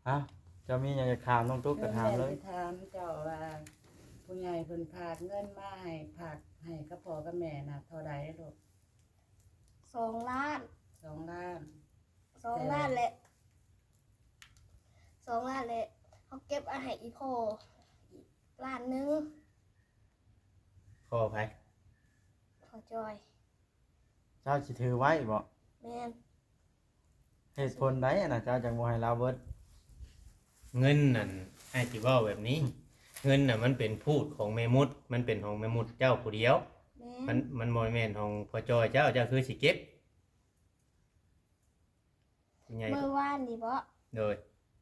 ເອົ້າ ເຈົ້າມີຫຍັງຢາກຖາມນ້ອງຕຸກກໍຖາມເລີຍ. ແມ່ຊິຖາມເຈົ້າວ່າ ຜູ້ໃຫຍ່ເພິ່ນຝາກເງິນມາໃຫ້ ຝາກໃຫ້ກັບພໍ່ກັບແມ່ນະ ເທົ່າໃດລູກ? ສອງລ້ານ. ສອງລ້ານ. ສອງລ້ານແຫຼະ ສອງລ້ານແຫຼະ ເຮົາເກັບໄວ້ໃຫ້ອີ່ພໍ່ອີກລ້ານໜຶ່ງ. ພໍ່ໃຜ? ພໍ່ຈອຍ. ເຈົ້າຊິຖືໄວ້ບໍ? ແມ່ນ. ເຫດຜົນໃດຫັ້ນນະ ເຈົ້າຈັ່ງບໍ່ໃຫ້ລາວເບິດ? ເງິນນັ້ນ ອ້າຍຊິເວົ້າແບບນີ້ ເງິນນະມັນເປັນພູດຂອງແມ່ມົດ ມັນເປັນຂອງແມ່ມົດເຈົ້າຜູ້ດຽວ. ແມ່ນ. ມັນ ມັນບໍ່ແມ່ນຂອງພໍ່ຈອຍເຈົ້າ ເຈົ້າຄືຊິເກັບ? ຜູ້ໃຫຍ່ ມື້ວານນີ້ບໍ? ໂດຍ.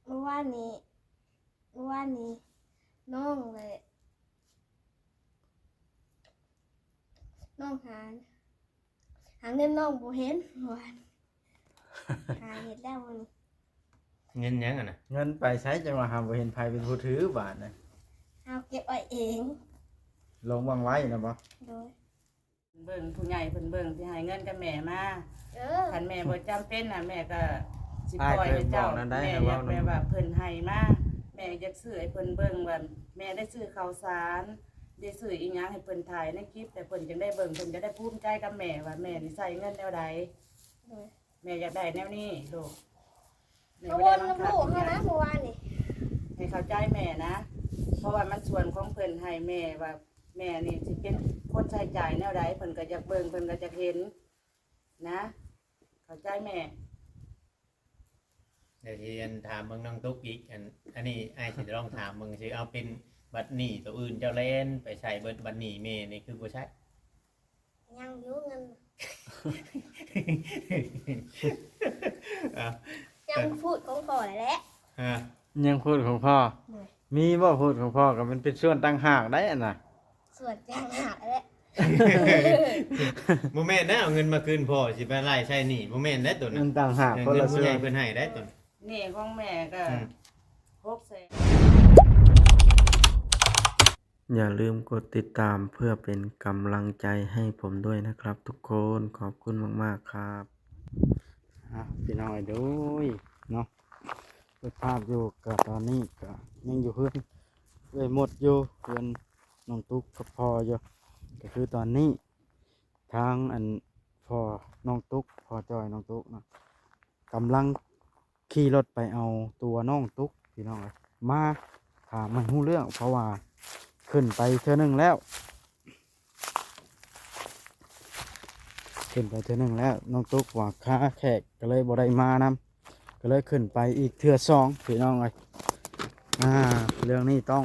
ມື້ວານນີ້ ມື້ວານນີ້ນ້ອງແຫຼະ ນ້ອງຫາ ຫາເງິນນ້ອງບໍ່ເຫັນ ເມື່ອວານ ຫາເຮັດແລ້ວມື້ນີ້. ເງິນຫຍັງຫັ້ນນະ? ເງິນໄປໃສ ຈັ່ງວ່າຫາບໍ່ເຫັນໃຜເປັນຜູ້ຖືບາດນະ? ເຮົາເກັບໄວ້ເອງ. ລົງບັງໄວ້ນະບໍ? ໂດຍ. ເບິ່ງ ຜູ້ໃຫຍ່ເພິ່ນເບິ່ງ ຊິໃຫ້ເງິນກັບແມ່ມາ. ເອີ ຄັນແມ່ບໍ່ຈຳເປັນນະ ແມ່ກໍຊິປ່ອຍໃຫ້ເຈົ້າ. ແມ່ຢາກແບບວ່າເພິ່ນໃຫ້ມາ ແມ່ຢາກຊື້ໃຫ້ເພິ່ນເບິ່ງວ່າ ແມ່ໄດ້ຊື້ເຂົ້າສານ ໄດ້ຊື້ອີ່ຫຍັງໃຫ້ເພິ່ນຖ່າຍໃນຄລິບ ແຕ່ເພິ່ນຈັ່ງໄດ້ເບິ່ງ ເພິ່ນຈະໄດ້ພູມໃຈກັບແມ່ວ່າແມ່ນີ້ໃຊ້ເງິນແນວໃດ. ໂດຍ. ແມ່ຢາກໄດ້ແນວນີ້ລູກ. ມາວອນນຳລູກເຮົານະ ເມື່ອວານນີ້ ໃຫ້ເຂົ້າໃຈແມ່ນະ ເພາະວ່າມັນສ່ວນຂອງເພິ່ນໃຫ້ແມ່ວ່າ ແມ່ນີ້ຊິເປັນຄົນໃຊ້ຈ່າຍແນວໃດ ເພິ່ນກໍຢາກເບິ່ງ ເພິ່ນກໍຢາກເຫັນນະ ເຂົ້າໃຈແມ່. ດຽວຊິອັນຖາມເບິ່ງນ້ອງຕຸກອີກ ອັນ ອັນນີ້ອ້າຍຊິລອງຖາມເບິ່ງ ຊິເອົາເປັນບັດໜີ້ໂຕອື່ນ ເຈົ້າແລ່ນໄປໃຊ້ເບິດ ບັດໜີ້ແມ່ນີ້ຄືບໍ່ໃຊ້? ຍັງຢູ່ເງິນ ເອົ້າ ຍັງພູດຂອງພໍ່ແຫຼະ. ຮະ ຍັງພູດຂອງພໍ່. ໂດຍ. ມີບໍ່ພູດຂອງພໍ່ ກໍມັນເປັນສ່ວນຕ່າງຫາກໄດ໋ອັນນະ. ສ່ວນຕ່າງຫາກແຫຼະ. ບໍ່ແມ່ນນະ ເອົາເງິນມາຄືນພໍ່ ຊິໄປໄລ່ໃຊ້ໜີ້ ບໍ່ແມ່ນໄດ໋ໂຕນັ້ນ. ມັນຕ່າງຫາກ ເງິນຜູ້ໃຫຍ່ເພິ່ນໃຫ້ໄດ໋ໂຕນັ້ນ. ໜີ້ຂອງແມ່ກໍ ອືມ ຫົກແສນ. ຢ່າລືມກົດຕິດຕາມເພື່ອເປັນກຳລັງໃຈໃຫ້ຜົມດ້ວຍນະຄັບທຸກຄົນ. ຂອບຄຸນມາກໆຄັບ. ອ່ະ ພີ່ນ້ອງເອີຍ ໂດຍເນາະ ເປີດພາບຢູ່ ກໍຕອນນີ້ກໍຍັງຢູ່ເຮືອນເອື້ອຍມົດຢູ່ ເຮືອນນ້ອງຕຸກກັບພໍ່ຢູ່. ກໍຄືຕອນນີ້ທາງອັນພໍ່ນ້ອງຕຸກ ພໍ່ຈ້ອຍນ້ອງຕຸກເນາະ ກຳລັງ ຂີ່ລົດໄປເອົາຕົວນ້ອງຕຸກ ພີ່ນ້ອງເອີຍ ມາຖາມໃຫ້ຮູ້ເລື່ອງ ເພາະວ່າຂຶ້ນໄປເທື່ອໜຶ່ງແລ້ວ ຂຶ້ນໄປເທື່ອໜຶ່ງແລ້ວ ນ້ອງຕຸກວ່າຄາແຂກ ກໍເລີຍບໍ່ໄດ້ມານຳ ກໍເລີຍຂຶ້ນໄປອີກເທື່ອສອງ ພີ່ນ້ອງເອີຍ. ອ່າ ເລື່ອງນີ້ຕ້ອງ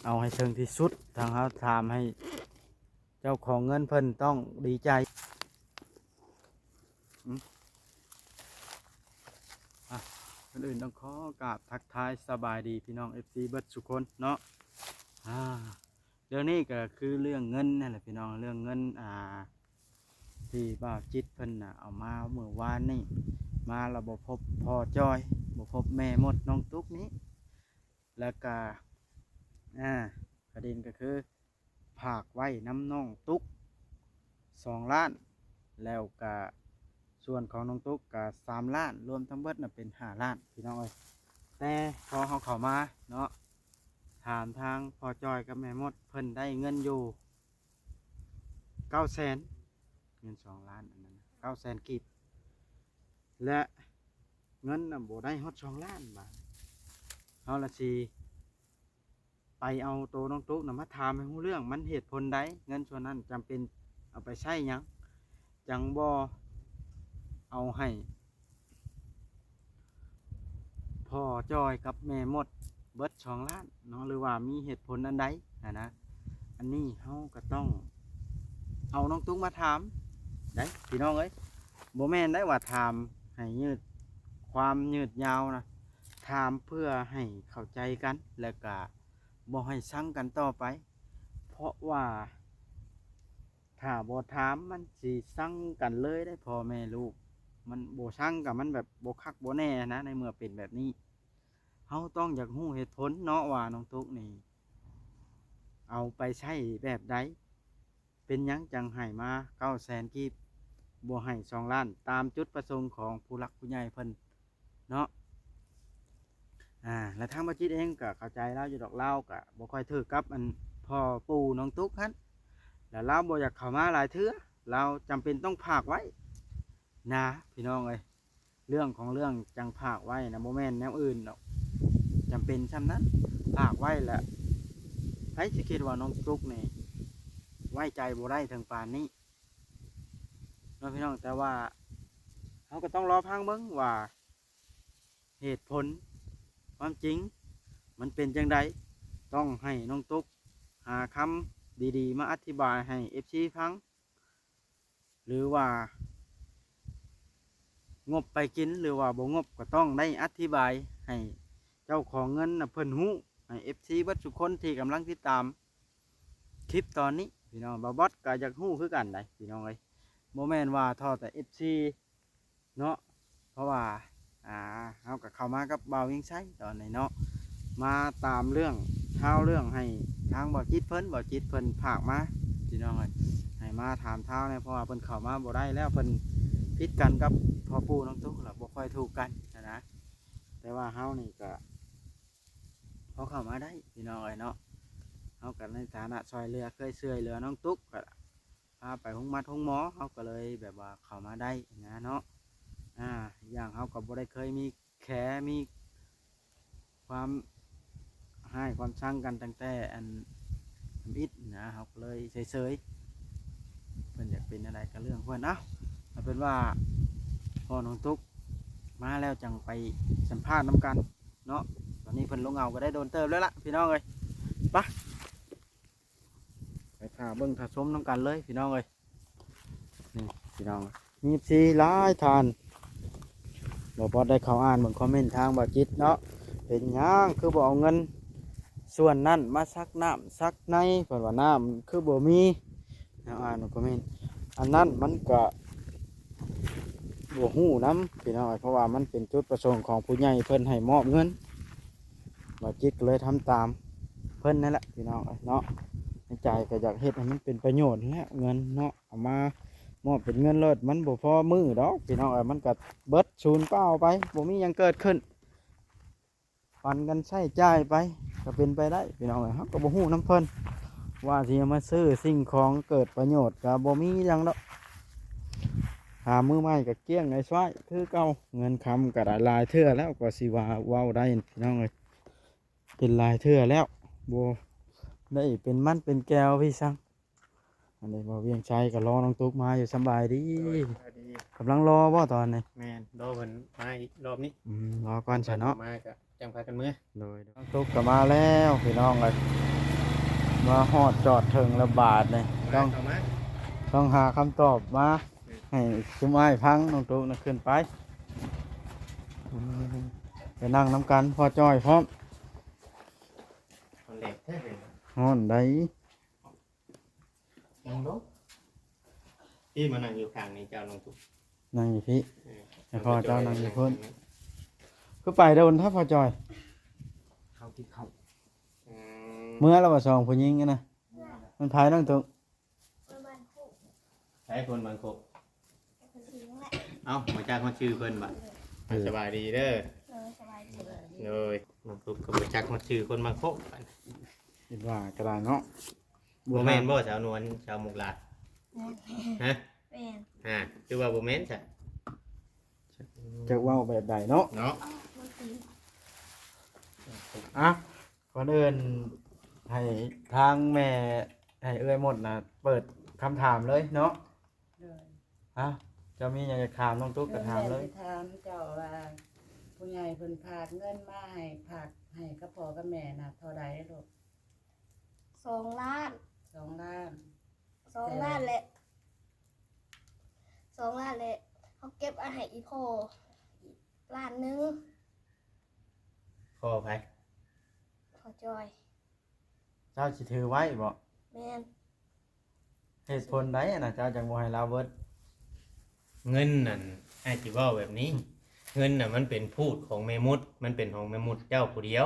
ເອົາໃຫ້ເຖິງທີ່ສຸດ ທາງເຮົາຖາມໃຫ້ ເຈົ້າຂອງເງິນເພິ່ນຕ້ອງດີໃຈ. ອືມ ອ່ະ ກ່ອນອື່ນຕ້ອງຂໍກາບທັກທາຍສະບາຍດີພີ່ນ້ອງເອັຟຊີເບິດສູ່ຄົນເນາະ. ອ່າ ເລື່ອງນີ້ກໍຄືເລື່ອງເງິນນັ້ນແຫຼະພີ່ນ້ອງ ເລື່ອງເງິນ ອ່າ ທີ່ບ່າວຈິດເພິ່ນນະເອົາມາມື້ວານນີ້ ມາແລ້ວບໍ່ພົບພໍ່ຈ້ອຍ ບໍ່ພົບແມ່ມົດນ້ອງຕຸກນີ້ ແລ້ວກະ ອ່າ ປະເດັນກໍຄື ຝາກໄວ້ນຳນ້ອງຕຸກສອງລ້ານ ແລ້ວກະສ່ວນຂອງນ້ອງຕຸກກະສາມລ້ານ ລວມທັງເບິດນະເປັນຫ້າລ້ານ ພີ່ນ້ອງເອີຍ. ແຕ່ພໍເຮົາເຂົ້າມາເນາະ ຖາມທາງພໍ່ຈ້ອຍກັບແມ່ມົດ ເພິ່ນໄດ້ເງິນຢູ່ເກົ້າແສນ ເງິນສອງລ້ານອັນນັ້ນນະ ເກົ້າແສນກີບ ແລະ ເງິນນະບໍ່ໄດ້ຮອດສອງລ້ານບາດ ເຮົາລະຊິ ໄປເອົາໂຕນ້ອງຕຸກນະມາຖາມໃຫ້ຮູ້ເລື່ອງ ມັນເຫດຜົນໃດ ເງິນສ່ວນນັ້ນຈຳເປັນເອົາໄປໃຊ້ຫຍັງ ຈັ່ງບໍ່ເອົາໃຫ້ພໍ່ຈ້ອຍກັບແມ່ມົດເບິດສອງລ້ານເນາະ ຫຼືວ່າມີເຫດຜົນອັນໃດຫັ້ນນະ. ອັນນີ້ເຮົາກໍຕ້ອງເອົານ້ອງຕຸກມາຖາມໄດ໋ ພີ່ນ້ອງເອີຍ ບໍ່ແມ່ນໄດ້ວ່າຖາມໃຫ້ຍືດຄວາມຍືດຍາວນະ ຖາມເພື່ອໃຫ້ເຂົ້າໃຈກັນ ແລ້ວກະ ບໍ່ໃຫ້ຊັງກັນຕໍ່ໄປ ເພາະວ່າຖ້າບໍ່ຖາມມັນຊິຊັງກັນເລີຍເດ້ ພໍ່ແມ່ລູກ ມັນບໍ່ຊັງກະມັນແບບບໍ່ຄັກບໍ່ແນ່ນະ ໃນເມື່ອເປັນແບບນີ້ ເຮົາຕ້ອງຢາກຮູ້ເຫດຜົນເນາະວ່ານ້ອງຕຸກນີ້ເອົາໄປໃຊ້ແບບໃດ ເປັນຫຍັງຈັ່ງໃຫ້ມາເກົ້າແສນກີບ ບໍ່ໃຫ້ສອງລ້ານ ຕາມຈຸດປະສົງຂອງຜູ້ຫຼັກຜູ້ໃຫຍ່ເພິ່ນເນາະ. ອ່າ ແລະທາງບ່າວຈິດເອງກໍເຂົ້າໃຈລາວຢູ່ດອກ ລາວກໍບໍ່ຄ່ອຍຖືກກັບອັນພໍ່ປູ່ນ້ອງຕຸກຫັ້ນ ແລະລາວບໍ່ຢາກເຂົ້າມາຫຼາຍເທື່ອ ລາວຈຳເປັນຕ້ອງຝາກໄວ້ນະ ພີ່ນ້ອງເອີຍ. ເລື່ອງຂອງເລື່ອງຈັ່ງຝາກໄວ້ນະ ບໍ່ແມ່ນແນວອື່ນດອກ ຈຳເປັນຊ່ຳນັ້ນ ຝາກໄວ້ແຫຼະ. ໃຜຊິຄິດວ່ານ້ອງຕຸກນີ້ໄວ້ໃຈບໍ່ໄດ້ເຖິງປານນີ້ເນາະ ພີ່ນ້ອງ. ແຕ່ວ່າເຮົາກໍຕ້ອງລໍຟັງເບິ່ງວ່າ ເຫດຜົນຄວາມຈິງມັນເປັນຈັ່ງໃດ, ຕ້ອງໃຫ້ນ້ອງຕຸກຫາຄຳດີໆມາອະທິບາຍໃຫ້ເອັຟຊີຟັງ ຫຼືວ່າງົບໄປກິນ ຫຼືວ່າບໍ່ງົບ ກໍຕ້ອງໄດ້ອະທິບາຍໃຫ້ເຈົ້າຂອງເງິນນະເພິ່ນຮູ້ ໃຫ້ເອັຟຊີເບິດທຸກຄົນທີ່ກຳລັງຕິດຕາມຄລິບຕອນນີ້ ພີ່ນ້ອງ. ບ່າວບອດກໍຢາກຮູ້ຄືກັນໄດ໋ ພີ່ນ້ອງເອີຍ, ບໍ່ແມ່ນວ່າທໍ້ແຕ່ເອັຟຊີ ເນາະ ເພາະວ່າ ອ່າ ເຮົາກໍເຂົ້າມາກັບບ່າວວຽງໄຊຕອນນີ້ເນາະ ມາຕາມເລື່ອງ ຂ່າວເລື່ອງໃຫ້ທາງບ່າວຈິດເພິ່ນ ບ່າວຈິດເພິ່ນຝາກມາ ພີ່ນ້ອງເອີຍ ໃຫ້ມາຖາມຂ່າວແດ່ ເພາະວ່າເພິ່ນເຂົ້າມາບໍ່ໄດ້ແລ້ວ ເພິ່ນຜິດກັນກັບພໍ່ປູ່ນ້ອງຕຸກ ແລ້ວບໍ່ຄ່ອຍຖືກກັນຫັ້ນນະ. ແຕ່ວ່າເຮົານີ້ກໍພໍເຂົ້າມາໄດ້ ພີ່ນ້ອງເອີຍເນາະ, ເຮົາກໍໃນຖານະຊ່ວຍເຫຼືອ ເຄີຍຊ່ວຍເຫຼືອນ້ອງຕຸກ ກໍ ພາໄປໂຮງໝໍໂຮງໝໍ ເຮົາກໍເລີຍແບບວ່າເຂົ້າມາໄດ້ນະເນາະ. ອ່າ ອີກຢ່າງເຮົາກໍບໍ່ໄດ້ເຄີຍມີແຂ ມີຄວາມຮ້າຍຄວາມຊັງກັນຕັ້ງແຕ່ອັນທຳອິດນະ, ເຮົາກໍເລີຍເສີຍໆ ເພິ່ນຢາກເປັນແນວໃດກໍເລື່ອງເພິ່ນ. ເອົາ ເອົາເປັນວ່າພໍນ້ອງຕຸກມາແລ້ວຈັ່ງໄປສຳພາດນຳກັນເນາະ. ຕອນນີ້ເພິ່ນລົງເອົາກໍໄດ້ດົນເຕີບແລ້ວລະ ພີ່ນ້ອງເອີຍ, ໄປ. ໄປຖ້າເບິ່ງຖ້າຊົມນຳກັນເລີຍພີ່ນ້ອງເອີຍ. ນີ້ພີ່ນ້ອງ ມີເອັຟຊີຫຼາຍທ່ານ ບໍ່ບອດໄດ້ເຂົ້າອ່ານເບິ່ງຄອມເມັນທາງບ່າວຈິດເນາະ, ເປັນຫຍັງຄືບໍ່ເອົາເງິນສ່ວນນັ້ນມາສັກນ້ຳສັກໃນ ເພິ່ນວ່ານ້ຳຄືບໍ່ມີ. ເຮົາອ່ານຄອມເມັນ ອັນນັ້ນມັນກະບໍ່ຮູ້ນຳພີ່ນ້ອງເອີຍ, ເພາະວ່າມັນເປັນຈຸດປະສົງຂອງຜູ້ໃຫຍ່ເພິ່ນໃຫ້ມອບເງິນ, ບ່າວຈິດກໍເລີຍທຳຕາມເພິ່ນນັ້ນແຫຼະພີ່ນ້ອງເອີຍເນາະ. ໃນໃຈກໍຢາກເຮັດໃຫ້ມັນເປັນປະໂຫຍດແຫຼະ ເງິນເນາະ, ເອົາມາມອບເປັນເງິນໂລດ ມັນບໍ່ພໍມື້ດອກພີ່ນ້ອງເອີຍ, ມັນກໍເບິດສູນເປົ່າໄປ ບໍ່ມີຫຍັງເກີດຂຶ້ນ. ປັນກັນໃຊ້ຈ່າຍໄປກໍເປັນໄປໄດ້ພີ່ນ້ອງເອີຍ. ເຮົາກໍບໍ່ຮູ້ນຳເພິ່ນວ່າຊິເອົາມາຊື້ສິ່ງຂອງເກີດປະໂຫຍດ ກໍບໍ່ມີຫຍັງດອກ, ຫາມື້ໃໝ່ກໍກ້ຽງໄອ້ຊວາຍຄືເກົ່າ. ເງິນຄຳກໍໄດ້ຫຼາຍເທື່ອແລ້ວ ກວ່າຊິວ່າເວົ້າໄດ້ພີ່ນ້ອງເອີຍ, ເປັນຫຼາຍເທື່ອແລ້ວ ບໍ່ໄດ້ເປັນມັນເປັນແກ້ວພີ່ຊັງ. ອັນນີ້ບ່າວວຽງໄຊກໍລໍນ້ອງຕຸກມາຢູ່. ສະບາຍດີ. ໂດຍ ສະບາຍດີ. ກຳລັງລໍບໍ່ຕອນນີ້? ແມ່ນ ລໍເພິ່ນມາອີກລອບນີ້. ອືມ ລໍກ່ອນຊະເນາະ. ມາກໍຈັ່ງພາກັນເມືອ. ໂດຍ ນ້ອງຕຸກກໍມາແລ້ວພີ່ນ້ອງເອີຍ, ມາຮອດຈອດເຖິງແລ້ວບາດນີ້ ຕ້ອງ ເຂົ້າມາ ຕ້ອງຫາຄຳຕອບມາ ອືມ ໃຫ້ຊຸມອ້າຍຟັງ. ນ້ອງຕຸກນະ ຂຶ້ນໄປ ອືມ ໄປນັ່ງນຳກັນ ພໍ່ຈ້ອຍພ້ອມ. ຮ້ອນແດດແທ້ເລີຍ. ຮ້ອນໃດ? ນັ່ງລົງ ພີ່ມານັ່ງຢູ່ຂ້າງນີ້ ເຈົ້ານ້ອງຕຸກ ນັ່ງຢູ່ພີ້. ເອີ ໃຫ້ພໍ່ເຈົ້ານັ່ງຢູ່ພຸ້ນ. ຄືໄປດົນແທ້ພໍ່ຈ້ອຍ? ເຂົາກິນເຂົ້າ. ອືມ ເມືອແລ້ວບໍ່ ສອງຜູ້ຍິງຫັ້ນນະ? ມັນໃຜນ້ອງຕຸກ? ໃຜຄົນບາງໂຄກ? ເອົ້າ ບໍ່ຈັກຮອດຊື່ເພິ່ນບາດ. ເອີ ສະບາຍດີເດີ. ໂດຍ ສະບາຍດີ. ໂດຍ ນ້ອງຕຸກກໍບໍ່ຈັກຮອດຊື່ຄົນບາງໂຄກບາດ. ຄິດວ່າກໍໄດ້ເນາະ. ບໍ່ແມ່ນບໍ່ ສາວນວນ ຊາວມຸກລາ? ແມ່ນ. ຮະ? ແມ່ນ. ອ່າ ຄືວ່າບໍ່ແມ່ນຊະ? ຈັກເວົ້າແບບໃດເນາະ ເນາະ. ອ່ະ ກ່ອນອື່ນໃຫ້ທາງແມ່ ໃຫ້ເອື້ອຍມົດນະເປີດຄຳຖາມເລີຍເນາະ. ໂດຍ. ອ່ະ ເຈົ້າມີຫຍັງຢາກຖາມນ້ອງຕຸກກໍຖາມເລີຍ. ເອີ ແມ່ຊິຖາມເຈົ້າວ່າ ຜູ້ໃຫຍ່ເພິ່ນຝາກເງິນມາໃຫ້ ຝາກໃຫ້ກັບພໍ່ກັບແມ່ນະ ເທົ່າໃດລູກ? ສອງລ້ານ. ສອງລ້ານ. ສອງລ້ານແຫຼະ ສອງລ້ານແຫຼະ ເຮົາເກັບເອົາໃຫ້ອີ່ພໍ່ອີກລ້ານໜຶ່ງ. ພໍ່ໃຜ? ພໍ່ຈ້ອຍ. ເຈົ້າຊິຖືໄວ້ບໍ່? ແມ່ນ. ເຫດຜົນໃດນະ ເຈົ້າຈັ່ງບໍ່ໃຫ້ລາວເບິດ? ເງິນນັ້ນ ອ້າຍຊິເວົ້າແບບນີ້ ເງິນນະ ມັນເປັນພູດຂອງແມ່ມຸດ ມັນເປັນຂອງແມ່ມຸດເຈົ້າຜູ້ດຽວ.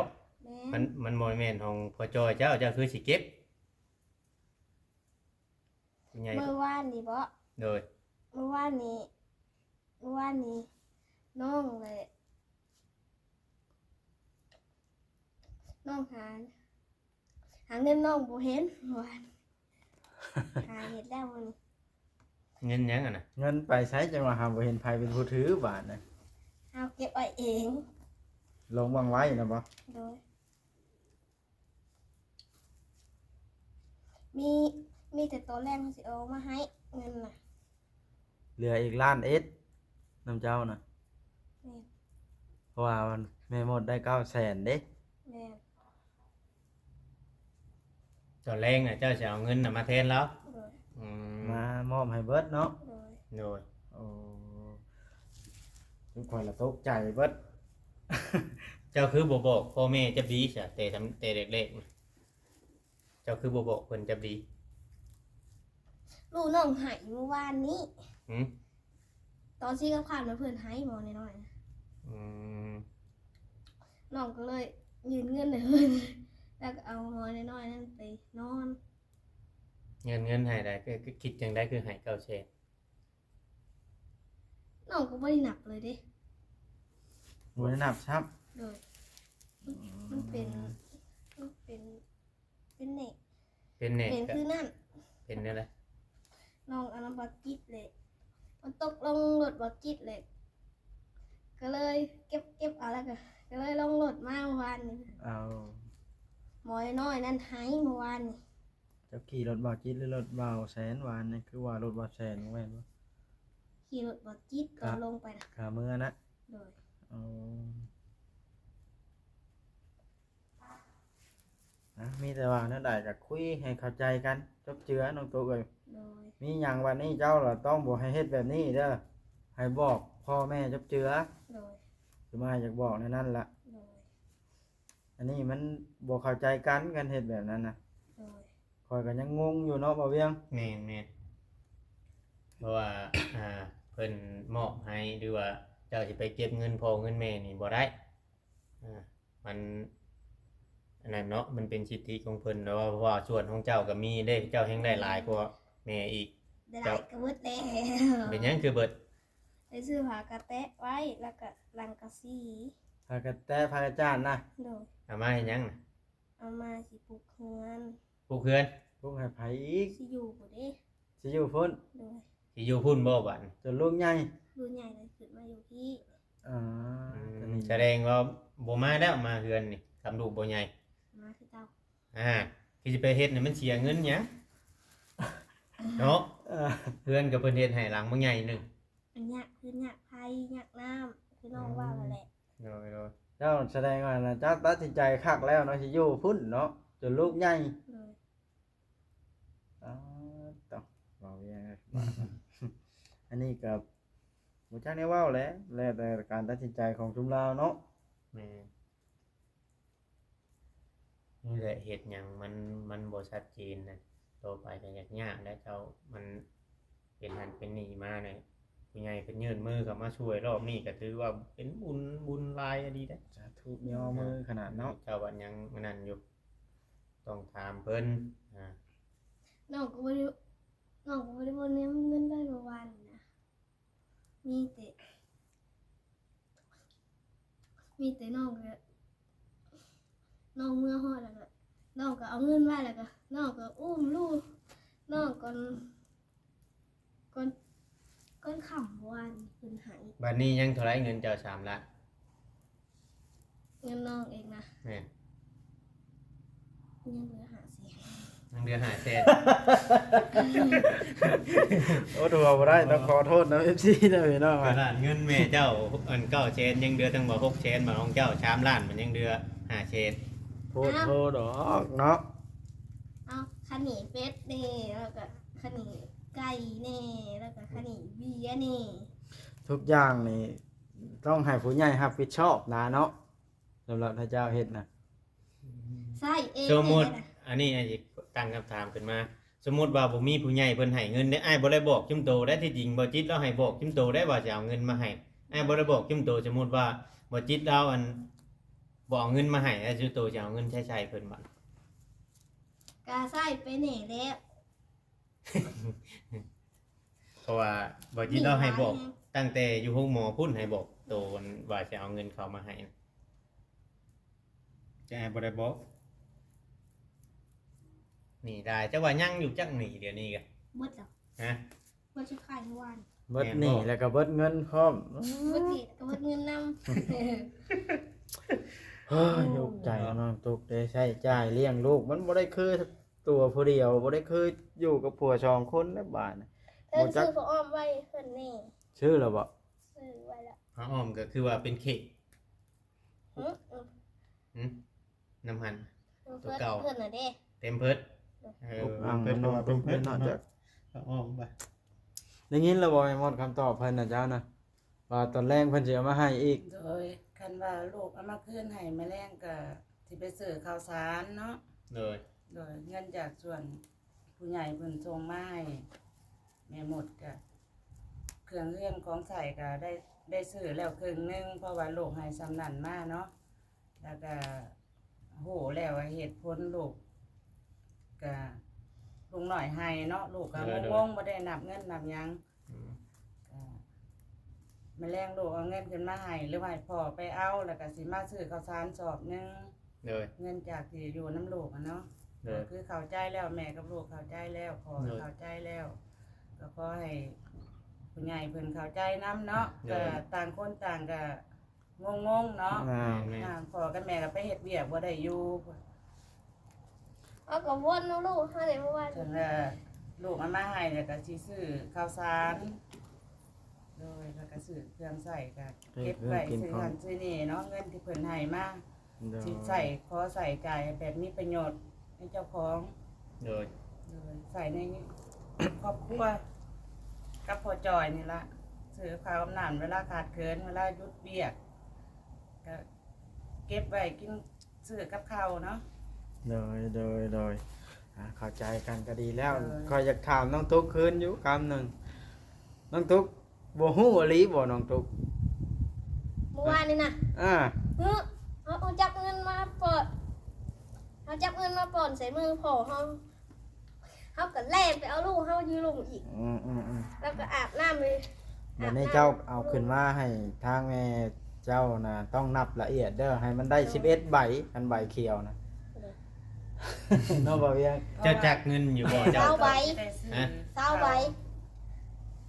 ແມ່ນ. ມັນ ມັນບໍ່ແມ່ນຂອງພໍ່ຈ້ອຍເຈົ້າ ເຈົ້າຄືຊິເກັບ? ຜູ້ໃຫຍ່ ມື້ວານນີ້ບໍ? ໂດຍ. ມື້ວານນີ້ ມື້ວານນີ້ນ້ອງແຫຼະ ນ້ອງຫາ ຫາເງິນນ້ອງບໍ່ເຫັນວ່າ ຫາເຮັດແລ້ວມື້ນີ້ ເງິນຫຍັງຫັ້ນນະ? ເງິນໄປໃສ ຈັ່ງວ່າຫາບໍ່ເຫັນໃຜເປັນຜູ້ຖືບາດນະ? ເຮົາເກັບໄວ້ເອງ ລົງວາງໄວ້ນະບໍ່? ໂດຍ ມີ ມີແຕ່ຕອນແລງເຮົາຊິເອົາມາໃຫ້ເງິນນະ ເຫຼືອອີກລ້ານເອັດນຳເຈົ້ານະ. ແມ່ນ ເພາະວ່າແມ່ມົດໄດ້ເກົ້າແສນເດ້. ແມ່ນ ຕອນແລງນະເຈົ້າຊິເອົາເງິນນະມາແທນລາວ? ໂດຍ ອືມ ມາມອບໃຫ້ເບິດເນາະ? ໂດຍ ໂດຍ ໂອ້ ຈຸມຂ້ອຍລະຕົກໃຈເບິດ. ເຈົ້າຄືບໍ່ບອກພໍ່ແມ່ຈັກດີຊະ ແຕ່ ແຕ່ແລກໆນະ? ເຈົ້າຄືບໍ່ບອກເພິ່ນຈັກດີ? ລູກນ້ອງໄຫ້ມື້ວານນີ້. ຫືມ? ຕອນສີ່ໂມງຄ່ຳນະ ເພິ່ນໄຫ້ໝໍນ້ອຍໆນະ. ອືມ ນ້ອງກໍເລີຍຍື່ນເງິນໃຫ້ເພິ່ນ ແລ້ວກໍເອົາໝໍນ້ອຍໆນັ້ນໄປນອນ. ເງິນ ເງິນໃຫ້ໄດ້ ຄື ຄືຄິດຈັ່ງໃດຄືໃຫ້ເກົ້າແສນ? ນ້ອງກໍບໍ່ໄດ້ນັບເລີຍເດ້. ບໍ່ໄດ້ນັບຊ້ຳ? ໂດຍ ອືມ ມັນເປັນ ມັນເປັນ ເປັນແໜ້ ເປັນແໜ້ ເປັນຄືນັ້ນ. ເປັນແນວໃດ? ນ້ອງອັນນັ້ນບໍ່ຈິດເລີຍ ມັນຕົກລົງລົດບໍ່ຈິດເລີຍ ກໍເລີຍເກັບ ເກັບເອົາ ແລ້ວກໍ ກໍເລີຍລົງລົດມາມື້ວານນີ້. ເອົາ ໝໍນ້ອຍນັ້ນໄຫ້ມື້ວານນີ້. ເຈົ້າຂີ່ລົດບ່າວຈິດ ຫຼື ລົດບ່າວແສນວານນີ້? ຄືວ່າລົດບ່າວແສນບໍ່ແມ່ນບໍ່? ຂີ່ລົດບ່າວຈິດຕອນລົງໄປນະ ຂາເມືອນະ. ໂດຍ ເອົາ ນະ ມີແຕ່ວ່າແນວໃດກໍຄຸຍໃຫ້ເຂົ້າໃຈກັນ ຈົບເຈືອ ນ້ອງຕຸກເອີຍ. ໂດຍ ມີຫຍັງວັນນີ້ເຈົ້າລະຕ້ອງບໍ່ໃຫ້ເຮັດແບບນີ້ເດີ ໃຫ້ບອກພໍ່ແມ່ຈົບເຈືອ. ໂດຍ ຄືມາຢາກບອກແນວນັ້ນລະ. ໂດຍ ອັນນີ້ມັນບໍ່ເຂົ້າໃຈກັນ ຄັນເຮັດແບບນັ້ນນະ. ໂດຍ ຂ້ອຍກໍຍັງງົງຢູ່ເນາະ ບ່າວວຽງ. ແມ່ນໆ ເພາະວ່າ ອ່າ ເພິ່ນມອບໃຫ້ ຫຼືວ່າເຈົ້າຊິໄປເກັບເງິນພໍ່ເງິນແມ່ນີ້ບໍ່ໄດ້. ອ່າ ມັນ ອັນນັ້ນເນາະ ມັນເປັນສິດທິຂອງເພິ່ນ ແຕ່ວ່າ ເພາະວ່າສ່ວນຂອງເຈົ້າກໍມີເດ້ ເຈົ້າແຮ່ງໄດ້ຫຼາຍກວ່າແມ່ອີກ. ໄດ້ຫຼາຍກໍເບິດແລ້ວ. ເປັນຫຍັງຄືເບິດ? ໄປຊື້ຜ້າກະແຕະໄວ້ ແລ້ວກໍລັງກະສີ. ຜ້າກະແຕະ ຜ້າກະຈາດນະ? ໂດຍ ເອົາມາເຮັດຫຍັງນະ? ເອົາມາຊິປຸກເຮືອນ. ປຸກເຮືອນ? ປຸກໃຫ້ໃຜອີກ? ຊິຢູ່ພຸ້ນເດ້. ຊິຢູ່ພຸ້ນ? ໂດຍ ຊິຢູ່ພຸ້ນບໍ່ບາດນີ້? ຈົນລູກໃຫຍ່? ລູກໃຫຍ່ແລ້ວຂຶ້ນມາຢູ່ພີ້. ອືມ ສະແດງວ່າບໍ່ມາແລ້ວ ມາເຮືອນນີ້ ຄັນລູກບໍ່ໃຫຍ່ ມາຄືເກົ່າ. ອ່າ ຄືຊິໄປເຮັດໃຫ້ມັນເສຍເງິນຫຍັງເນາະ? ເອີ ເຮືອນກໍເພິ່ນເຮັດໃຫ້ຫຼັງບັກໃຫຍ່ໜຶ່ງ. ມັນຍາກ ຄືຍາກໄຟ ຍາກນ້ຳ ຄືນ້ອງເວົ້າຫັ້ນແຫຼະ. ໂດຍໆ ເຈົ້າສະແດງວ່ານະ ເຈົ້າຕັດສິນໃຈຄັກແລ້ວເນາະ ຊິຢູ່ພຸ້ນເນາະ ຈົນລູກໃຫຍ່. ໂດຍ ອາ ຕະ ເວົ້າຫຍັງ ອັນນີ້ກໍບໍ່ຈັກແນວເວົ້າແຫຼະ ແລ້ວແຕ່ການຕັດສິນໃຈຂອງຊຸມລາວເນາະ. ແມ່ນ. ນີ້ແຫຼະ ເຮັດຫຍັງມັນ ມັນບໍ່ຊັດເຈນນະ ຕໍ່ໄປກໍຍາກຍາກແຫຼະເຈົ້າ ມັນເປັນຫັ້ນເປັນນີ້ມານີ້ ຜູ້ໃຫຍ່ເພິ່ນຍື່ນມືເຂົ້າມາຊ່ວຍ ຮອບນີ້ກໍຖືວ່າເປັນບຸນ ບຸນຫຼາຍອີ່ຫຼີເດ້. ສາທຸ ຍໍມືຂະໜາດເນາະ ເຈົ້າບັດຍັງອັນນັ້ນຢູ່ ຕ້ອງຖາມເພິ່ນ. ອາ ນ້ອງກໍບໍ່ໄດ້ ນ້ອງກໍບໍ່ໄດ້ບໍ່ແນມເງິນໄດ້ເມື່ອວານນີ້ນະ. ມີແຕ່ ມີແຕ່ນ້ອງກໍ ນ້ອງເມືອຮອດແລ້ວກໍ ນ້ອງກໍເອົາເງິນໄວ້ ແລ້ວກໍນ້ອງກໍອຸ້ມລູກ ນ້ອງກ່ອນ ກ່ອນ ກ່ອນຄ່ຳວານນີ້ເພິ່ນໃຫ້. ບັດນີ້ຍັງເທົ່າໃດເງິນເຈົ້າສາມລ້ານ? ເງິນນ້ອງເອງນະ? ແມ່ນ. ຍັງເຫຼືອຫ້າແສນ ຍັງເຫຼືອຫ້າແສນ. ໂອ້ ຖືວ່າບໍ່ໄດ້ ຕ້ອງຂໍໂທດນຳເອັຟຊີເດີພີ່ນ້ອງ. ຂະໜາດເງິນແມ່ເຈົ້າອັນເກົ້າແສນ ຍັງເຫຼືອຕັ້ງວ່າຫົກແສນ ບາດຂອງເຈົ້າສາມລ້ານ ມັນຍັງເຫຼືອຫ້າແສນ. ໂພດໂພດອກເນາະ. ເອົາ ຄ່າໜີເປັດແດ່ ແລ້ວກໍຄ່າໜີໄກ່ແດ່ ແລ້ວກໍຄ່າໜີເບຍແດ່. ທຸກຢ່າງນີ້ຕ້ອງໃຫ້ຜູ້ໃຫຍ່ຮັບຜິດຊອບນະເນາະ. ສຳລັບພະເຈົ້າເຮັດນະ ໃຊ້ເອງ. ສົມມຸດ ແທ້ໆນະ ອັນນີ້ອ້າຍຊິຕັ້ງຄຳຖາມຂຶ້ນມາ ສົມມຸດວ່າບໍ່ມີຜູ້ໃຫຍ່ເພິ່ນໃຫ້ເງິນເດ້ ອ້າຍບໍ່ໄດ້ບອກຈຸມໂຕໄດ້. ທີ່ຈິງບໍ່ຈິດລາວໃຫ້ບອກຈຸມໂຕໄດ້ວ່າຊິເອົາເງິນມາໃຫ້ ອ້າຍບໍ່ໄດ້ບອກຈຸມໂຕ. ສົມມຸດວ່າບໍ່ຈິດລາວ ອັນ ບໍ່ເອົາເງິນມາໃຫ້ ແລ້ວຈຸມໂຕຊິເອົາເງິນໃຊ້ໃສ່ເພິ່ນບັດ? ກະໃຊ້ໄປແດ່ແລ້ວ. ເພາະວ່າບໍ່ຈິດລາວໃຫ້ບອກຕັ້ງແຕ່ຢູ່ໂຮງໝໍພຸ້ນ ໃຫ້ບອກໂຕວ່າຊິເອົາເງິນເຂົາມາໃຫ້. ເ ອ້າຍບໍ່ໄດ້ບອກ. ໜີ້ຫຼາຍ ເຈົ້າວ່າຍັງຢູ່ຈັກໜີ້ດຽວນີ້ກະ? ເບິດແລ້ວ. ຮະ? ເບິດສຸດທ້າຍເມື່ອວານ. ເບິດໜີ້ແລ້ວກະເບິດເງິນພ້ອມ. ເບິດໜີ້ກະເບິດເງິນນຳ. ເຮີ້ຍ ທຸກໃຈນ້ອງຕຸກເດ້ ໃຊ້ຈ່າຍລ້ຽງລູກ ມັນບໍ່ໄດ້ຄືຕົວຜູ້ດຽວ ບໍ່ໄດ້ຄືຢູ່ກັບຜົວສອງຄົນແລ້ວບາດນີ້. ເອີ ບໍ່ຈັກ ຊື້ຜ້າອ້ອມໄວ້ເພິ່ນແດ່. ຊື້ແລ້ວບໍ່? ຊື້ໄວ້ແລ້ວ. ຜ້າອ້ອມກະຄືວ່າເປັນເຂກ. ຫື? ຫື? ນຳຫັ້ນ ໂຕເກົ່າ ເພິ່ນນະເດ້ ເຕັມເພິດ. ເອີ ເພິ່ນວ່າເປັນເພິດເນາະ ຈັກ ອ້ອມໄປ. ໄດ້ຍິນແລ້ວບໍ່ແມ່ມົດ ຄຳຕອບເພິ່ນນະ ເຈົ້ານະ ວ່າຕອນແລງເພິ່ນຊິເອົາມາໃຫ້ອີກ? ໂດຍ ຄັນວ່າລູກເອົາມາຄືນໃຫ້ ມື້ແລງກະຊິໄປຊື້ເຂົ້າສານເນາະ. ໂດຍ ໂດຍ ເງິນຈາກສ່ວນຜູ້ໃຫຍ່ເພິ່ນສົ່ງມາໃຫ້ແມ່ມົດ ກະເຄື່ອງເຮືອນຂອງໃຊ້ກະໄດ້ ໄດ້ຊື້ແລ້ວເຄິ່ງໜຶ່ງ ເພາະວ່າລູກໃຫ້ສ່ຳນັ້ນມາເນາະ. ແລ້ວກະຮູ້ແລ້ວວ່າເຫດຜົນລູກ ກະລຸງນ້ອຍໃຫ້ເນາະ ລູກກະງົງໆ ບໍ່ໄດ້ນັບເງິນນັບຫຍັງ. ກະມື້ແລງລູກເອົາເງິນຂຶ້ນມາໃຫ້ ຫຼືວ່າໃຫ້ພໍ່ໄປເອົາ ແລ້ວກະຊິມາຊື້ເຂົ້າສານສອບໜຶ່ງ. ໂດຍ ເງິນຈາກທີ່ຢູ່ນຳລູກຫັ້ນເນາະ. ໂດຍ ກະຄືເຂົ້າໃຈແລ້ວ ແມ່ກັບລູກເຂົ້າໃຈແລ້ວ ພໍ່ກະເຂົ້າໃຈແລ້ວ ກະຂໍໃຫ້ຜູ້ໃຫຍ່ເພິ່ນເຂົ້າໃຈນຳເນາະ. ໂດຍ ກະຕ່າງຄົນຕ່າງກະ ງົງໆ ເນາະ. ແມ່ນໆ ອ່າ ພໍ່ກັບແມ່ກໍໄປເຮັດວຽກບໍ່ໄດ້ຢູ່ ເຮົາກໍວົນນຳລູກເຮົານີ້ເມື່ອວານ ເຖິງວ່າລູກເອົາມາໃຫ້ ແລ້ວກໍຊິຊື້ເຂົ້າສານ ໂດຍ ແລ້ວກໍຊື້ເຄື່ອງໃຊ້ ກໍເກັບໄວ້ ຊື້ຫັ້ນຊື້ນີ້ເນາະ ເງິນທີ່ເພິ່ນໃຫ້ມາ ໂດຍ ຊິໃຊ້ ຂໍໃຊ້ຈ່າຍໃຫ້ແບບມີປະໂຫຍດໃຫ້ເຈົ້າຂອງ ໂດຍ ໂດຍ ໃຊ້ໃນຄອບຄົວກັບພໍ່ຈ່ອຍນີ້ລະ ຊື້ກັບເຂົ້າກັບນ້ຳ ເວລາຂາດເຂີນ ເວລາຢຸດວຽກ ກໍເກັບໄວ້ກິນ ຊື້ກັບເຂົ້າເນາະ ໂດຍ ໂດຍ ໂດຍ ອ່າ ເຂົ້າໃຈກັນກໍດີແລ້ວ ໂດຍ ຂ້ອຍຢາກຖາມນ້ອງຕຸກຄືນຢູ່ຄຳໜຶ່ງ ນ້ອງຕຸກ ບໍ່ຮູ້ອີ່ຫຼີບໍ່ນ້ອງຕຸກ? ເມື່ອວານນີ້ນະ ອ່າ ເອີ ເຮົາ ເຮົາຈັບເງິນມາປ້ອນ ເຮົາຈັບເງິນມາປ້ອນໃສ່ມືພໍ່ເຮົາ ເຮົາກໍແລ່ນໄປເອົາລູກເຮົາຢູ່ລຸ່ມອີກ ອືມໆໆ ແລ້ວກໍອາບນ້ຳເລີຍ ບາດນີ້ເຈົ້າເອົາຂຶ້ນມາໃຫ້ທາງແມ່ເຈົ້ານະ ຕ້ອງນັບລະອຽດເດີ ໃຫ້ມັນໄດ້ສິບເອັດໃບ ອັນໃບຂຽວນະ ໂດຍ ເນາະ ບໍ່ວຽງ ເຈົ້າຈັກເງິນຢູ່ບໍ່ ເຈົ້າ ຊາວໃບ ຮະ ຊາວໃບ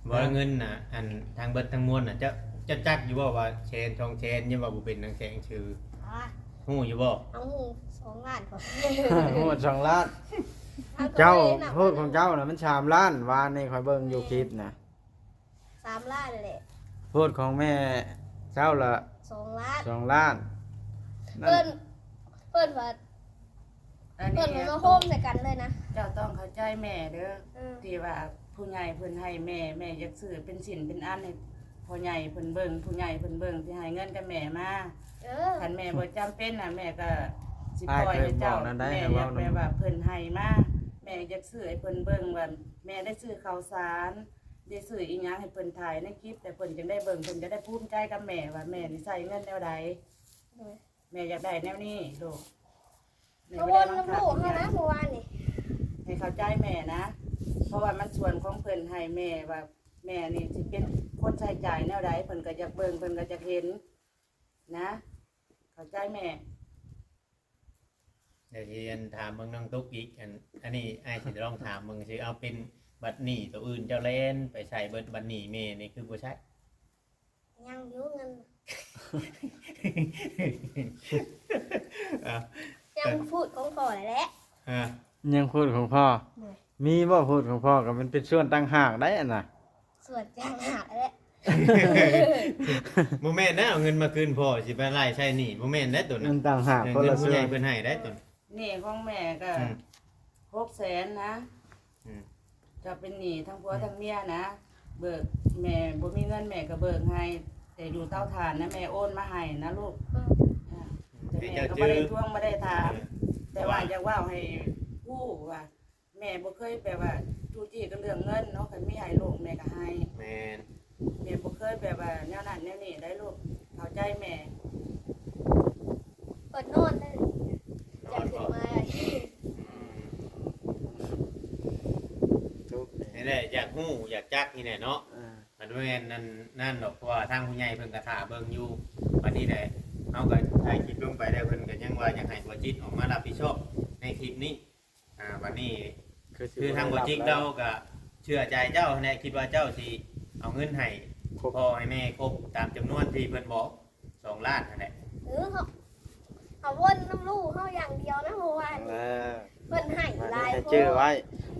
ບໍ່ ເງິນນະ ອັນທັງເບິດທັງມວນນະ ເຈົ້າ ເຈົ້າຈັກຢູ່ບໍ່ວ່າແສນສອງແສນ ຍັງວ່າບໍ່ເປັນໜັງແຂງຊື່ ອ່າ ຮູ້ຢູ່ບໍ່? ເຮົາຮູ້ສອງລ້ານ ຮູ້ສອງລ້ານ ເຈົ້າ ໂພດຂອງເຈົ້ານະມັນສາມລ້ານ ວານນີ້ຂ້ອຍເບິ່ງຢູ່ຄລິບນະ ສາມລ້ານແຫຼະ ໂພດຂອງແມ່ເຈົ້າລະສອງລ້ານ ສອງລ້ານ ເພິ່ນ ເພິ່ນວ່າ ອັນນີ້ ເພິ່ນມາໂຮມໃສ່ກັນເລີຍນະ ເຈົ້າຕ້ອງເຂົ້າໃຈແມ່ເດີ ເອີ ທີ່ວ່າຜູ້ໃຫຍ່ເພິ່ນໃຫ້ແມ່ ແມ່ຢາກຊື້ເປັນຊິ້ນເປັນອັນໃຫ້ພໍ່ໃຫຍ່ເພິ່ນເບິ່ງ ຜູ້ໃຫຍ່ເພິ່ນເບິ່ງ ທີ່ໃຫ້ເງິນກັບແມ່ມາ ເອີ ຄັນແມ່ບໍ່ຈຳເປັນນະ ແມ່ກໍຊິປ່ອຍໃຫ້ເຈົ້າ ອ້າຍເຄີຍບອກນັ້ນໄດ໋ ແມ່ຢາກແບບວ່າເພິ່ນໃຫ້ມາ ແມ່ຢາກຊື້ໃຫ້ເພິ່ນເບິ່ງວ່າແມ່ໄດ້ຊື້ເຂົ້າສານ ໄດ້ຊື້ອີ່ຫຍັງໃຫ້ເພິ່ນຖ່າຍໃນຄລິບ ແຕ່ເພິ່ນຈັ່ງໄດ້ເບິ່ງ ເພິ່ນຈະໄດ້ພູມໃຈກັບແມ່ວ່າແມ່ນີ້ໃຊ້ເງິນແນວໃດ ໂດຍ ແມ່ຢາກໄດ້ແນວນີ້ລູກ ກໍວົນນຳລູກເຮົານະເມື່ອວານນີ້ ໃຫ້ເຂົ້າໃຈແມ່ນະ ເພາະວ່າມັນສ່ວນຂອງເພິ່ນໃຫ້ແມ່ວ່າ ແມ່ນີ້ຊິເປັນຄົນໃຊ້ຈ່າຍແນວໃດ ເພິ່ນກໍຢາກເບິ່ງ ເພິ່ນກໍຢາກເຫັນນະ ເຂົ້າໃຈແມ່. ດຽວຊິອັນຖາມເບິ່ງນ້ອງຕຸກອີກ ອັນ ອັນນີ້ອ້າຍຊິລອງຖາມເບິ່ງຊິເອົາເປັນບັດໜີ້ໂຕອື່ນ ເຈົ້າແລ່ນໄປໃຊ້ເບິດ ບັດໜີ້ແມ່ນີ້ຄືບໍ່ໃຊ້? ຍັງຢູ່ເງິນ ຍັງພູດຂອງພໍ່ແຫຼະ ຮະ ຍັງພູດຂອງພໍ່ ໂດຍ ມີບໍ່ພູດຂອງພໍ່ ກໍມັນເປັນສ່ວນຕ່າງຫາກໄດ໋ອັນນະ ສ່ວນຕ່າງຫາກແຫຼະ ບໍ່ແມ່ນນະ ເອົາເງິນມາຄືນພໍ່ ຊິໄປໄລ່ໃຊ້ໜີ້ ບໍ່ແມ່ນເດ້ໂຕນັ້ນ ມັນຕ່າງຫາກ ເອີ ຄົນລະສ່ວນ ເງິນຜູ້ໃຫຍ່ເພິ່ນໃຫ້ໄດ໋ໂຕນັ້ນ ໜີ້ຂອງແມ່ກໍ ອືມ ຫົກແສນນະ ອືມ ເຈົ້າເປັນໜີ້ທັງຜົວ ອືມ ທັງເມຍນະ ເບີກ ແມ່ບໍ່ມີເງິນແມ່ກໍເບີກໃຫ້ ແຕ່ຢູ່ເຕົາຖ່ານນະ ແມ່ໂອນມາໃຫ້ນະລູກ ເອີ ອ່າ ແຕ່ແມ່ກໍບໍ່ໄດ້ທວງ ບໍ່ໄດ້ຖາມ ເອີ ແຕ່ວ່າຢາກເວົ້າໃຫ້ຮູ້ວ່າ ແມ່ບໍ່ເຄີຍແບບວ່າຈູ້ຈີ້ກັບເລື່ອງເງິນເນາະ ຄັນມີໃຫ້ລູກແມ່ກໍໃຫ້ ແມ່ນ ແມ່ບໍ່ເຄີຍແບບວ່າແນວນັ້ນແນວນີ້ໄດ໋ລູກ ເຂົ້າໃຈແມ່ ເພິ່ນນອນໄດ້ ນອນບໍ່? ອືມ ທຸກ ນີ້ແຫຼະ ຢາກຮູ້ຢາກຈັກນີ້ແຫຼະເນາະ ອ່າ ມັນບໍ່ແມ່ນນັ້ນ ນັ້ນດອກ ເພາະວ່າທາງຜູ້ໃຫຍ່ເພິ່ນກໍຖ້າເບິ່ງຢູ່ ບັດນີ້ແຫຼະ ເຮົາກໍຖ່າຍຄລິບລົງໄປແລ້ວ ເພິ່ນກໍຍັງວ່າ ວ່າຢາກໃຫ້ບໍ່ຈິດອອກມາຮັບຜິດຊອບໃນຄລິບນີ້. ອ່າ ບັດນີ້ ຄືຊິ ຄືທາງບໍ່ຈິດ ບໍ່ໄດ້ຮັບແລ້ວ ລາວກໍເຊື່ອໃຈເຈົ້າແຫຼະ ຄິດວ່າເຈົ້າຊິເອົາເງິນໃຫ້ ຄົບ ພໍ່ໃຫ້ແມ່ຄົບຕາມຈຳນວນທີ່ເພິ່ນບອກ ສອງລ້ານຫັ້ນແຫຼະ. ເອີ ເຮົາ ເຮົາວົນນຳລູກເຮົາຢ່າງດຽວນະ ເມື່ອວານ ເອີ ເພິ່ນໃຫ້ຫຼາຍ ໃຫ້ຈື່ໄວ້.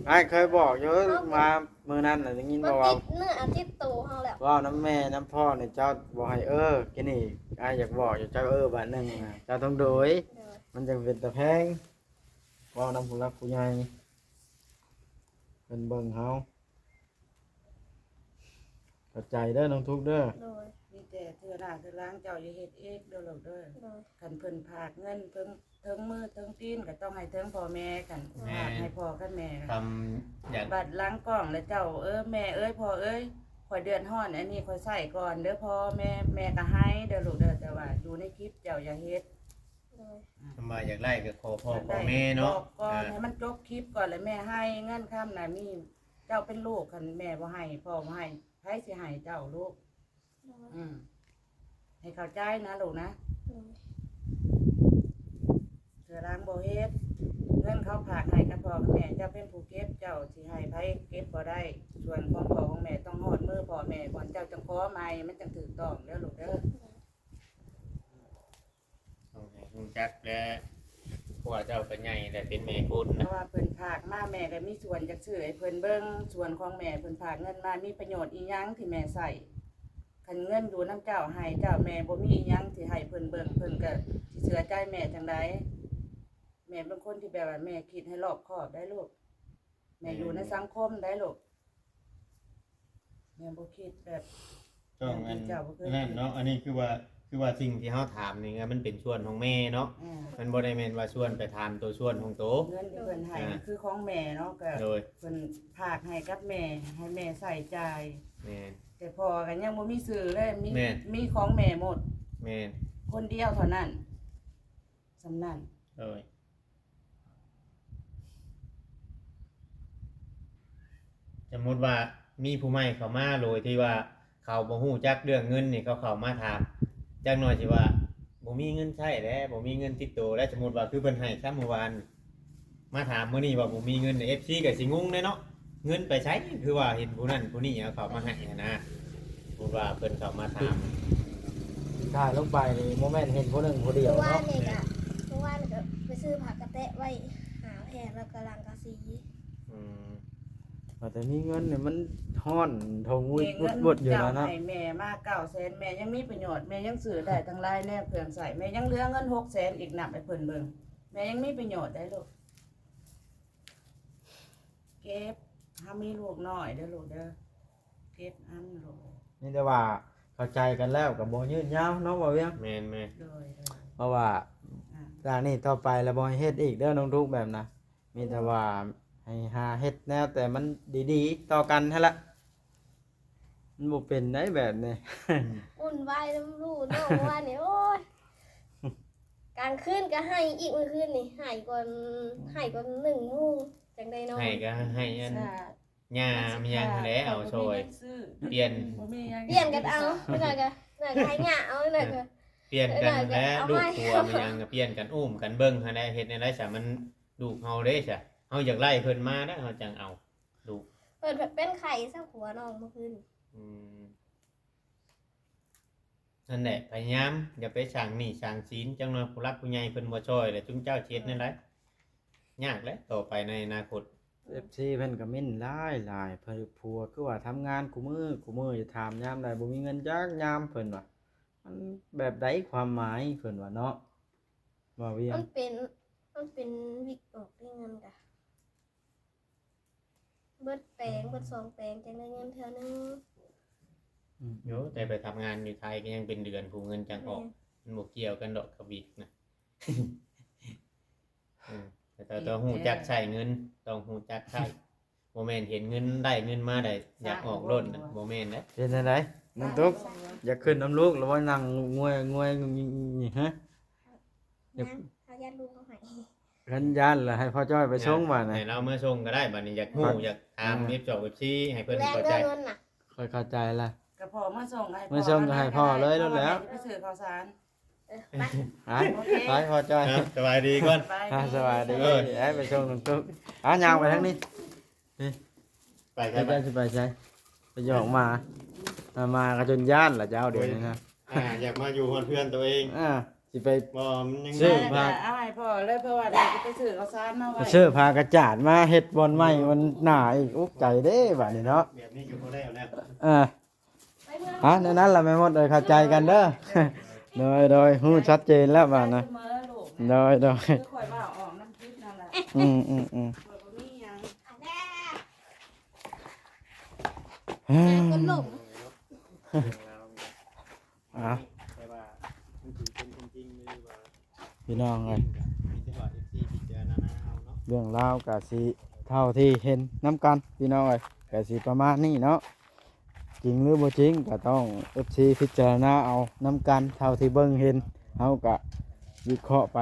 ອ້າຍເຄີຍບອກຢູ່ ເຮົາ ມາມື້ນັ້ນນະ ໄດ້ຍິນບໍ່ວ່າ ຕິດເນື້ອຕິດໂຕເຮົາແລ້ວ ເວົ້ານຳແມ່ນຳພໍ່ນີ້ ເຈົ້າບໍ່ໃຫ້ເອີ ກິນນີ້ ອ້າຍຢາກບອກຢູ່ ເຈົ້າເອີບາດໜຶ່ງນະ ເຈົ້າຕ້ອງໂດຍ ໂດຍ ມັນຈັ່ງເປັນຕາແພງ. ເວົ້ານຳຜູ້ຫຼັກຜູ້ໃຫຍ່ ເພິ່ນເບິ່ງເຮົາ ເຂົ້າໃຈເດີນ້ອງທຸກເດີ. ໂດຍ ມີແຕ່ເທື່ອໜ້າເທື່ອຫຼັງເຈົ້າຢ່າເຮັດອີກເດີລູກເດີ. ໂດຍ ຄັນເພິ່ນຝາກເງິນເຖິງ ເຖິງມືເຖິງຕີນກໍຕ້ອງໃຫ້ເຖິງພໍ່ແມ່ ຄັນ ແມ່ນ ຝາກໃຫ້ພໍ່ກັບແມ່ ຄຳຢາກ ບັດຫຼັງກ້ອງແລ້ວເຈົ້າ ເອີ ແມ່ເອີຍ ພໍ່ເອີຍ ຂ້ອຍເດືອດຮ້ອນ ອັນນີ້ຂ້ອຍໃຊ້ກ່ອນເດີພໍ່ແມ່ ແມ່ກໍໃຫ້ເດີລູກເດີ ແຕ່ວ່າຢູ່ໃນຄລິບເຈົ້າຢ່າເຮັດ. ໂດຍ ຄຳວ່າຢາກໄດ້ກໍຂໍພໍ່ຂໍແມ່ເນາະ ບອກກ່ອນ ອ່າ ໃຫ້ມັນຈົບຄລິບກ່ອນ ແລ້ວແມ່ໃຫ້ເງິນຄຳນະ ມີ ເຈົ້າເປັນລູກ ຄັນແມ່ບໍ່ໃຫ້ ພໍ່ບໍ່ໃຫ້ ໃຜຊິໃຫ້ເຈົ້າລູກ? ໂດຍ ອືມ ໃຫ້ເຂົ້າໃຈນະລູກນະ. ໂດຍ ເທື່ອຫຼັງບໍ່ເຮັດ ເງິນເຂົາຝາກໃຫ້ກັບພໍ່ກັບແມ່ ເຈົ້າເປັນຜູ້ເກັບ ເຈົ້າຊິໃຫ້ໃຜເກັບບໍ່ໄດ້. ສ່ວນຂອງພໍ່ຂອງແມ່ຕ້ອງຮອດມືພໍ່ແມ່ກ່ອນ ເຈົ້າຈັ່ງຂໍໃໝ່ ມັນຈັ່ງຖືກຕ້ອງເດີລູກເດີ. ໂດຍ ຕ້ອງໃຫ້ຮູ້ຈັກແຫຼະ ເພາະວ່າເຈົ້າກໍໃຫຍ່ແລ້ວ ເປັນແມ່ຄົນນະ ເພາະວ່າເພິ່ນຝາກມາ ແມ່ກໍມີສ່ວນຈາກຊື່ໃຫ້ເພິ່ນເບິ່ງ ສ່ວນຂອງແມ່ເພິ່ນຝາກເງິນມາ ມີປະໂຫຍດອີ່ຫຍັງທີ່ແມ່ໃຊ້? ຄັນເງິນຢູ່ນຳເຈົ້າ ໃຫ້ເຈົ້າ ແມ່ບໍ່ມີອີ່ຫຍັງທີ່ໃຫ້ເພິ່ນເບິ່ງ ເພິ່ນກໍຊິເຊື່ອໃຈແມ່ຈັ່ງໃດ? ແມ່ເປັນຄົນທີ່ແບບວ່າແມ່ຄິດໃຫ້ລອບຄອບໄດ໋ລູກ. ແມ່ຢູ່ໃນສັງຄົມໄດ໋ລູກ ແມ່ບໍ່ຄິດແບບ ຕ້ອງອັນນັ້ນເນາະ ອັນນີ້ຄືວ່າ ຄືວ່າສິ່ງທີ່ເຮົາຖາມນີ້ມັນເປັນສ່ວນຂອງແມ່ເນາະ ມັນບໍ່ໄດ້ແມ່ນວ່າສ່ວນໄປຖາມໂຕສ່ວນຂອງໂຕ. ເງິນທີ່ເພິ່ນໃຫ້ ອ່າ ຄືຂອງແມ່ເນາະ ກໍ ໂດຍ ເພິ່ນຝາກໃຫ້ກັບແມ່ ໃຫ້ແມ່ໃຊ້ຈ່າຍ. ແມ່ນ ແຕ່ພໍ່ກໍຍັງບໍ່ມີຊື່ເລີຍ ມີ ແມ່ນ ມີຂອງແມ່ໝົດ. ແມ່ນ ຄົນດຽວເທົ່ານັ້ນ ສ່ຳນັ້ນ. ໂດຍ ສົມມຸດວ່າມີຜູ້ໃໝ່ເຂົ້າມາ ໂດຍທີ່ວ່າເຂົາບໍ່ຮູ້ຈັກເລື່ອງເງິນນີ້ ເຂົາເຂົ້າມາຖາມ ຈັກໜ່ອຍຊິວ່າບໍ່ມີເງິນໃຊ້ແຫຼະ ບໍ່ມີເງິນຕິດໂຕແຫຼະ. ສົມມຸດວ່າຄືເພິ່ນໃຫ້ຊະມື້ວານ ມາຖາມມື້ນີ້ວ່າບໍ່ມີເງິນ ເອັຟຊີກໍຊິງົງເດ້ເນາະ. ເງິນໄປໃສ? ຄືວ່າເຫັນຜູ້ນັ້ນຜູ້ນີ້ເອົາເຂົ້າມາໃຫ້ຫັ້ນນະ ສົມມຸດວ່າເພິ່ນເຂົ້າມາຖາມ ຖ່າຍລົງໄປນີ້ບໍ່ແມ່ນເຫັນຜູ້ໜຶ່ງຜູ້ດຽວເນາະ. ເມື່ອວານນີ້ກະ ເມື່ອວານກະໄປຊື້ຜ້າກະແຕະໄວ້ຫ້າແຜ່ນ ແລ້ວກະລັງກະສີ. ອືມ ວ່າແຕ່ມີເງິນນີ້ມັນຮ້ອນທົງວຶດໆຢູ່ແລ້ວເນາະ. ເງິນເຈົ້າໃຫ້ແມ່ມາເກົ້າແສນ ແມ່ຍັງມີປະໂຫຍດ ແມ່ຍັງຊື້ໄດ້ຕັ້ງຫຼາຍແນວເຄື່ອງໃຊ້ ແມ່ຍັງເຫຼືອເງິນຫົກແສນອີກ ນັບໃຫ້ເພິ່ນເບິ່ງ ແມ່ຍັງມີປະໂຫຍດໄດ໋ລູກ. ເກັບ ເຮົາມີລູກນ້ອຍເດີລູກເດີ ເກັບອັນລູກ. ມີແຕ່ວ່າເຂົ້າໃຈກັນແລ້ວກໍບໍ່ຍືດຍາວເນາະ ບໍ່ວຽງ. ແມ່ນໆ ໂດຍໆ ເພາະວ່າ ອ່າ ຈາກນີ້ຕໍ່ໄປແລ້ວບໍ່ໃຫ້ເຮັດອີກເດີນ້ອງທຸກແບບນະ. ມີແຕ່ວ່າໃຫ້ຫາເຮັດແນວແຕ່ມັນດີໆຕໍ່ກັນຫັ້ນລະ. ມັນບໍ່ເປັນໄດ໋ແບບນີ້ ອືມ ວຸ່ນວາຍນຳລູກເນາະ ເມື່ອວານນີ້ ໂອ້ຍ ກາງຄືນກໍໄຫ້ອີກ ມື້ຄືນນີ້ໄຫ້ກ່ອນ ອືມ ໄຫ້ກ່ອນໜຶ່ງໂມງ ຈັ່ງໄດ້ນອນ. ໄຫ້ກໍໄຫ້ອັນ ຊາ ຫຍ້າມີຫຍັງຫັ້ນແຫຼະ ເອົາຊ່ອຍ ບໍ່ມີເງິນຊື້ ປ່ຽນ ບໍ່ມີຫຍັງ ປ່ຽນກັນເອົາ ເພິ່ນວ່າກໍ ເພິ່ນວ່າກໍໃຫ້ຫຍ້າເອົາ ເພິ່ນວ່າກໍ ປ່ຽນກັນແຫຼະ ເພິ່ນວ່າກໍເອົາ ລູກຜົວມີຫຍັງກໍປ່ຽນກັນ ອຸ້ມກັນເບິ່ງຫັ້ນແຫຼະ ເຮັດແນວໃດຊະ ມັນລູກເຮົາເດ້ຊະ ເຮົາຢາກໄລ່ເພິ່ນມາແລ້ວ ເຮົາຈັ່ງເອົາ. ລູກ ເພິ່ນເປັນໄຂ້ຊະ ຜົວນ້ອງເມື່ອຄືນ. ອືມ ນັ້ນແຫຼະ ພະຍາຍາມຢ່າໄປສ້າງໜີ້ສ້າງສິນ ຈັກໜ່ອຍຜູ້ຫຼັກຜູ້ໃຫຍ່ເພິ່ນບໍ່ຊ່ອຍ ແລ້ວຈຸມເຈົ້າຊິເຮັດແນວໃດ? ຍາກແຫຼະຕໍ່ໄປໃນອະນາຄົດ. ເອັຟຊີເພິ່ນກໍເມັ້ນຫຼາຍໆ ເພິ່ນ ຜົວຄືວ່າທຳງານຄູ່ມື້ ຄູ່ມື້ ຈະຖາມຍາມໃດ ບໍ່ມີເງິນຈັກຍາມ ເພິ່ນວ່າ ມັນແບບໃດຄວາມໝາຍ ເພິ່ນວ່າເນາະ ວ່າວຽງ ມັນເປັນ ມັນເປັນວິກອອກເດ້ ເງິນກະ ເບິດແປງ ອືມ ເບິດສອງແປງ ຈັ່ງໄດ້ເງິນເທື່ອໜຶ່ງ. ອືມ ໂຍ ແຕ່ໄປທຳງານຢູ່ໄທກໍຍັງເປັນເດືອນພຸ້ນ ເງິນຈັ່ງອອກ. ແມ່ນ ມັນບໍ່ກ່ຽວກັນດອກກັບວິກນະ. ເອີ ແຕ່ຕ້ອງຮູ້ຈັກໃຊ້ເງິນ ຕ້ອງຮູ້ຈັກໃຊ້ ບໍ່ແມ່ນເຫັນເງິນໄດ້ເງິນມາໄດ້ ຢາກອອກໂລດນະ ບໍ່ແມ່ນເດ້. ເປັນຈັ່ງໃດນ້ອງຕຸກ ຢາກຂຶ້ນນຳລູກ ຫຼືວ່ານັ່ງງວຍໆ ຮະ? ຢ້ານ ເຮົາຢ້ານລູກເຮົາໃຫ້ ຄັນຢ້ານລະໃຫ້ພໍ່ຈ້ອຍໄປສົ່ງບາດນີ້ ໃຫ້ລາວເມືອສົ່ງກໍໄດ້. ບາດນີ້ຢາກຮູ້ ຢາກຖາມ ເອັຟຊີ ເອັຟຊີ ໃຫ້ເພິ່ນເຂົ້າໃຈ ຂ້ອຍເຂົ້າໃຈລະ ກໍພໍ່ເມືອສົ່ງໃຫ້ ເມືອສົ່ງກໍໃຫ້ພໍ່ເລີຍໂລດແລ້ວ ໄປຊື້ເຂົ້າສານ. ໄປ ໄປ ພໍຈ່ອຍ ອ່ະ ສະບາຍດີກ່ອນ ສະບາຍດີ ອ່ະ ສະບາຍດີ ເອີ ໄປສົ່ງນ້ອງຕຸກ ອ່ະ ຍ່າງໄປທາງນີ້ ໄປໃສ ໄປໃສ ໄປໃສ ໄປຢອກໝາ ອ່າ ໝາກໍຈົນຢ້ານລະເຈົ້າ ດຽວນີ້ນະ ໂອ້ຍ ອ່າ ຢາກມາຢູ່ເຮືອນຕົວເອງ ອ່າ ຊິໄປ ບໍ່ ມັນຍັງ ຊື້ ໄປ ພາ ເອົາໃຫ້ພໍ່ເລີຍ ເພາະວ່າເຮົາຈະໄປຊື້ເຂົ້າສານມາໄວ້ ຊື້ຜ້າກະຈາດມາເຮັດບ່ອນໃໝ່ ມັນໜ້າອີກ ອຸກ ໃຈເດ້ບາດນີ້ເນາະ ແບບນີ້ກໍບໍ່ໄດ້ແລ້ວ ອ່າ ອ່ະ ແນວນັ້ນລະແມ່ມົດເອີຍ ເຂົ້າໃຈກັນເດີ ໂດຍ ໂດຍ ຮູ້ຊັດເຈນແລ້ວບາດນະ ໂດຍ ໂດຍ ຄືຂ້ອຍເວົ້າອອກນຳຈິດນັ້ນລະ ອືມ ອືມ ອືມ ຂ້ອຍບໍ່ມີຫຍັງ ອ່າ ແຕ່ວ່າມັນຊິເປັນຄວາມຈິງຫຼືວ່າ ພີ່ນ້ອງເອີຍ ມີແຕ່ວ່າ ເອັຟຊີ ພິຈາລະນາເອົາເນາະ ເລື່ອງລາວກະຊິເທົ່າທີ່ເຫັນນຳກັນ ພີ່ນ້ອງເອີຍ ກະຊິປະມານນີ້ເນາະ ຈິງຫຼືບໍ່ຈິງກະຕ້ອງ ເອັຟຊີ ພິຈາລະນາເອົານຳກັນ ເທົ່າທີ່ເບິ່ງເຫັນ ເຮົາກະວິເຄາະໄປ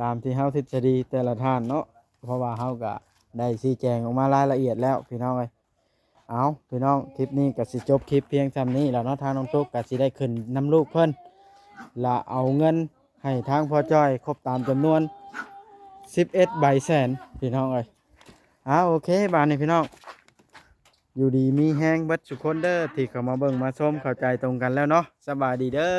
ຕາມທີ່ເຮົາທິດສະດີແຕ່ລະທ່ານເນາະ ເພາະວ່າເຮົາກະໄດ້ຊີ້ແຈງອອກມາລາຍລະອຽດແລ້ວ ພີ່ນ້ອງເອີຍ. ເອົາ ພີ່ນ້ອງ ຄລິບນີ້ກໍຊິຈົບຄລິບພຽງສ່ຳນີ້ແລ້ວເນາະ ທາງນ້ອງຕຸກກໍຊິໄດ້ຂຶ້ນນຳລູກເພິ່ນ ລະເອົາເງິນໃຫ້ທາງພໍ່ຈ້ອຍຄົບຕາມຈຳນວນສິບເອັດໃບແສນ ພີ່ນ້ອງເອີຍ. ເອົາ ໂອເຄ ບາດນີ້ພີ່ນ້ອງ ຢູ່ດີມີແຮງເບິດສູ່ຄົນເດີ ທີ່ເຂົ້າມາເບິ່ງມາຊົມ ເຂົ້າໃຈຕົງກັນແລ້ວເນາະ ສະບາຍດີເດີ.